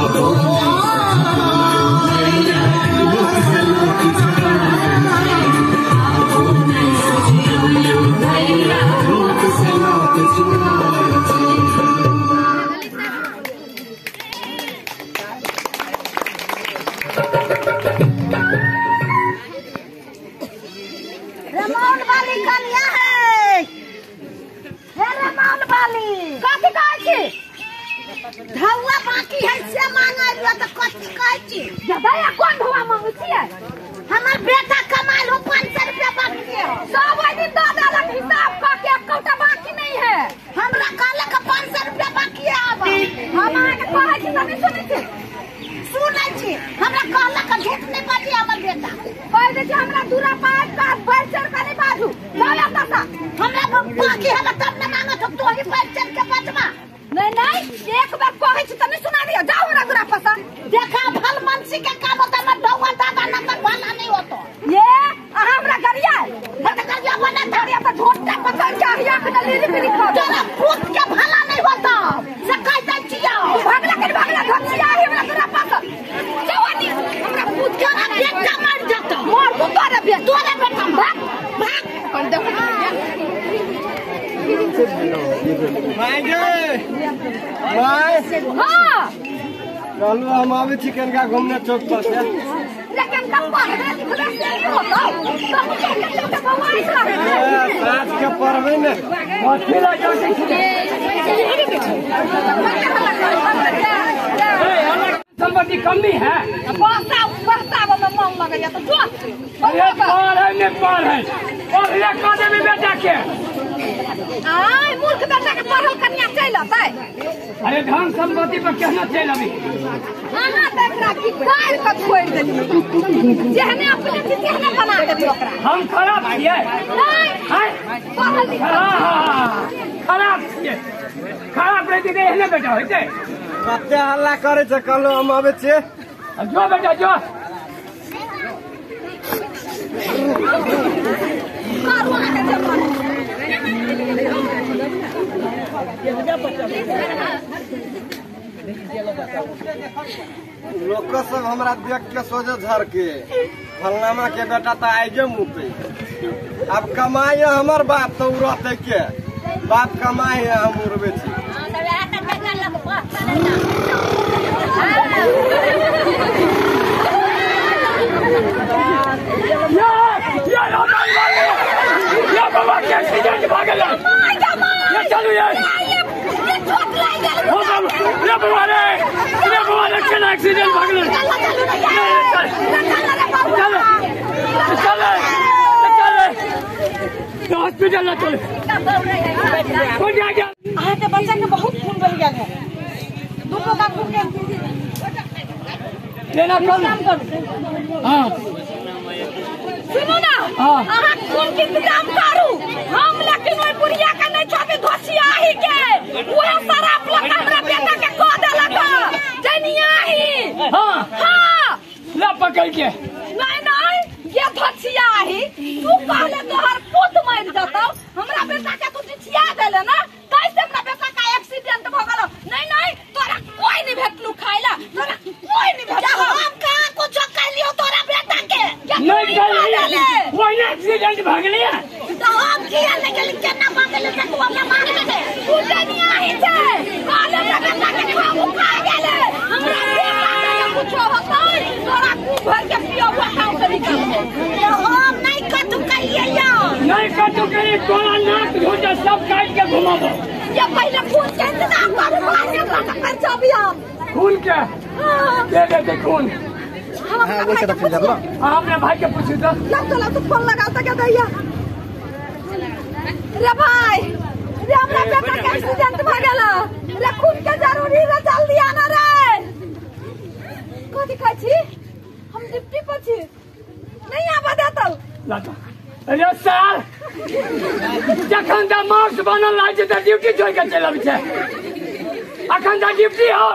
रमौन वाली कन्या है, हे रमौन वाली कथी कहै छी? धौआ बाकी है से मांगे रहियो त कथी कहै छी? दया कोन धौआ मांगै छियै? हमर बेटा कमाल हो 500 रुपया बाकी है। सब ओहि दिन दऽ देलक हिसाब कऽ के, एकोटा बाकी नहीं है। हमरा कहलक 500 रुपया बाकी है। अब हम अहाँके कहै छी तऽ नहि सुनै छी? सुनै छी, हमरा कहलक झूठ नहीं बाजी हमर बेटा। कहि दै छी हमरा दूरा पाइप का बढ़ चढ़ के नहीं बाजू, जाओ एतऽ सँ। हमरा बाकी है तब न मांगत हो, तोही बढ़ चढ़ के बचबा। नहीं नहीं, एक बार कहै छी तऽ नहीं सुना दियो, जाओ हमरा दूरा पर सँ। देखा भल मनसी के काम होता, हमर ढौआ दादा नंबर भला नहीं होतो। ये अहाँ हमरा गरिया मत गरिया बना गरिया तऽ झोंटा पकड़ के अहिया के लीली पीली खा। तोरा पूत के भला नहीं होता से कह दै छियो। भगला के भगला घसिया हमरा दूरा पर सँ। जाओ आनी हमरा पूत के बेटा मर जतो। मर तू तोरे बेटा, तोरे बेटा भाग भाग। My गे my. हाँ कहलू हम आबै छी कनिका घूमने चौक पर से। लेकिन कब पढ़बे लिखबे से होतो तब चौके चौके बौआइत रहै छै। साँझ के पढ़बै ने कथी लए जाइत छी? संपत्ति कमी है, पैसा पैसा में मन लगैया तो जो। अरे पढ़ै ने पढ़ै पढ़ले कऽ देबै बेटा के। आय मूर्ख बेटा के पढ़ल कन्या चलि अतै। अरे धन संपत्ति पर केहनो चलि अबी। अहाँ तऽ एकरा बिगाड़ि कऽ छोड़ि देलियै, जेहने अपने छी तेहने बना देलियै ओकरा। हम खराब छियै? नहि, पढ़ल लिखल खराब छियै। खराब रहितै तऽ एहने बेटा होइतै। कते हल्ला करै छै, कहलू हम आबै छियै। जो बेटा जो। करू अहाँके जे मन। लोक सब हमरा देख के सोझे झरके फलनामा के बेटा तऽ आइगे मुँह पे। अब कमाई है हमर बाप तऽ उड़ते के बाप कमाई है हम उड़बै छी। ये बाबा के एक्सीडेंट भऽ गेलै। ये चलू ये ये बाबा रे, ये बाबा रे केना एक्सीडेंट भऽ गेलै। चल चल चल हॉस्पिटल ना चल। अहाँके बच्चा के बहुत खून बहि गेल है, दू टोका खून के लेना कल। हाँ सुनू ना, अहाँ खून के इंतजाम करू, हम लेकिन ओहि बुढ़िया के नहीं छोड़बे घसियाही के। उहे शराब लऽ कऽ हमरा बेटा के कऽ देलक जनियाही। हाँ हाँ ला पकड़ के। नहीं नहीं ये घसियाही तू कहले तोहर पूत मरि जतौ, हमरा बेटा के तू चिचिया देले ना, कैसे हमरा बेटा का एक्सीडेंट भऽ गेल। नहीं नहीं तोरा कोई नहीं भेटलू खाइला, तोरा कोई नहीं भेटलू। हम कहाँ कुछो कहलियो तोरा बेटा के? नहीं कहलिए, वही एक्सीडेंट भऽ गेलै। तो हम किया नहीं गेली, केना भऽ गेलै से तू हमरा मार देबे? तू जनियाही छै, कहले हमरा बेटा के खाऊ खा गेलै, हमरा बेटा के कुछो होतै तोरा खूब भर के पियौआ खाऊ से निकलबो। हम नहीं कतू कहिए यो। नहीं कतू कहिए, तोरा नाक झोंटा सब काटि के घुमाबो। ये पहले खून के इंतजाम करू, भाई हमरा टक्कर छबी हम खून के दे दे खून। हाँ वैसे तो पूछ लो। हाँ अपने भाई के पूछू तो। लाओ तो लाओ तो फोन लगाओ तो क्या दैया। रे भाई रे हमरा बेटा के एक्सीडेंट भ गेल रे, खून के जरूरी रे, जल्दी आना रे। कथी कहै छी? हम डिप्टी पर छी, नहीं आबऽ देतौ। ला तो अरे साल जखन तऽ मास्क बनल रहै छै तऽ ड्यूटी छोड़ि के चलि अबै छै। अखन तऽ ड्यूटी हो,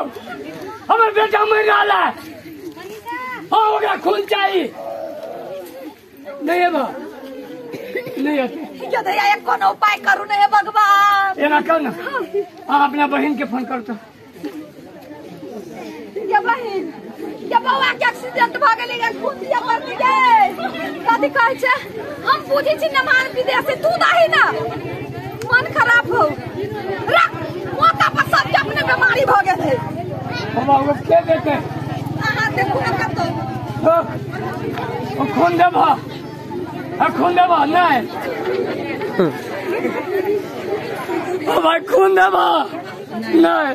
हमर बेटा मरि रहल है। हाँ ओकरा खून चाही। नहीं एबा नहीं अते। यो दैया एक कोनो उपाय करू ने हे भगवान। एना कर ना, हाँ अपना बहिन के फोन कर तो। ये ये बौआ के एक्सीडेंट भ गेलै गे, खून दिया पड़तै गे। कथी कहै छै? हम बुझै छी नमान विदेशी, तू दही ना मन खराब हो रख। मौका पर सबके अपने बीमारी भ गेल है। बाबा ओ के देते? अहाँ देखू ना कतौ। ओ खून देबा, खून देबा नहीं बाबा, खून देबा नहीं।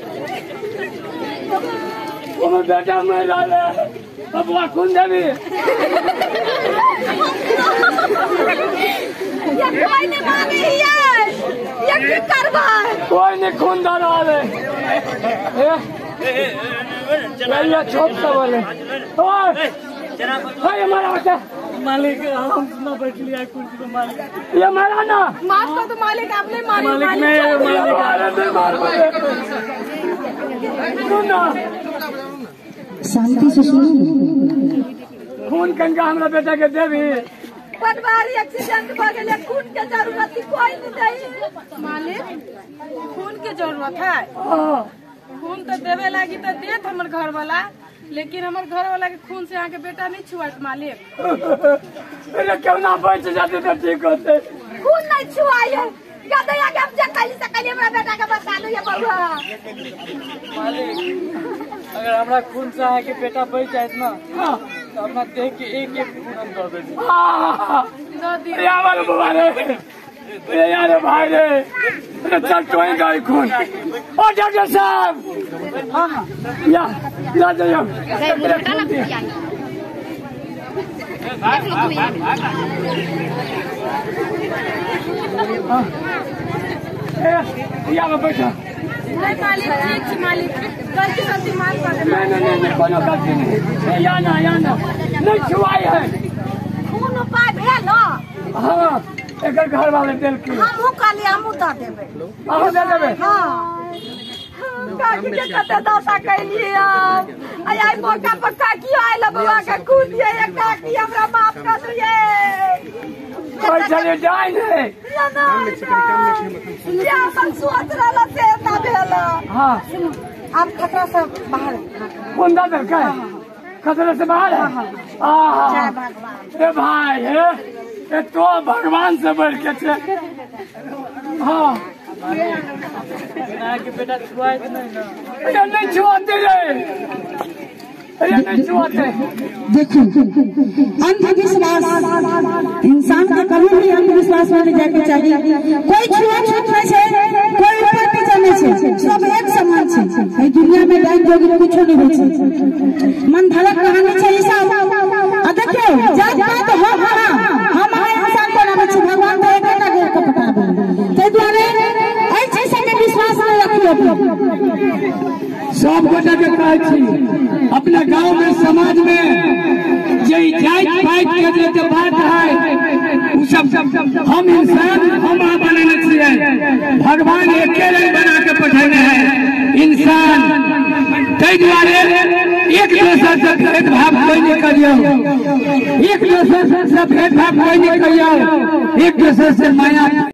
वो बेटा मर रहा है, बबुआ खून देबी। ये कोई नहीं माने ये की करबै? कोई नहीं खून दे रहा है। ये छोट सा बोले भाई हमारा बच्चा मालिक, हम ना बैठ लिया कुर्सी पे मालिक। ये मारा ना, माफ कर दो मालिक, आपने मारी मालिक नहीं मालिक। सुन ना, शांति से सुनो। खून कनका हमरा बेटा के देबी? पटवारी एक्सीडेंट भ गेलै, खून के जरूरत कोई नहीं दई। मालिक खून के जरूरत है, खून तो देवे लागी तो देत हमर घर वाला, लेकिन हमर घर वाला के खून से आके बेटा नहीं छुआत मालिक। अरे क्यों ना बच जाते तो ठीक होते। खून नहीं छुआई है गदैया के, हम जे कैली से कैली हमरा बेटा के बचा लो ये बउआ। मालिक अगर हमरा खून से आके बेटा बच जाए ना तो अपना देख के एक एक खून हम दे देब। यार बउआ रे, यार भाई रे, चल तो ही गई खून। ओ डॉक्टर साहब या ला जाओ। या में बैठा। नहीं मालिक ठीक छी मालिक, गलती गलती माफ कर दे। नहीं नहीं नहीं कोनो गलती नहीं, या ना या ना नहीं छुआई है। खून उपाय भेल? हाँ एकर घर वाले देलखिन। हमहूँ कहलियै हमहूँ दऽ देबै। अहूँ दऽ देबै? हाँ। काकी के कते दशा कैलियै हम। आइ मौका पर काकी आयल बउआ के खून दियै, काकी हमरा माफ कर दियै। कोई चले जाए नहीं। ये अपन सोच रहल से ना भेल। हाँ आब खतरा से बाहर। खून दऽ देलकै? खतरे से बाहर है। जय भगवान। ए भाई हे, ए तो भगवान से बढ़ के छे। हाँ के बेटा छुआत नहीं ना। अरे नहीं छुआते रे, अरे नहीं छुआते। देखो अंधविश्वास इंसान के कभी भी अंधविश्वास में नहीं जाके चाहिए। कोई छुआछूत नहीं है, कोई ऊपर नीचे नहीं है, सब एक समान है। दुनिया में डाइन जोगिन कुछ नहीं हो। मन धड़क कहानी है ई सब। आ देखियो जात पात हो, हाँ हम इंसान बनाबै छी, भगवान तो एकेटा गोर के पटाबै। ताहि दुआरे एहि चीज सबके विश्वास नहीं रखियो। सब गोटा के कहै छी अपना गांव में समाज में जे जात पात के जे बात है उ सब हम इंसान हम बनेने छियै। भगवान एके रंग बना के पठेने है इंसान। ताहि दुआरे एक दोसर से भेदभाव कोई नहीं करियौ, एक दोसर से भेदभाव कोई नहीं करियौ, एक दोसर से माया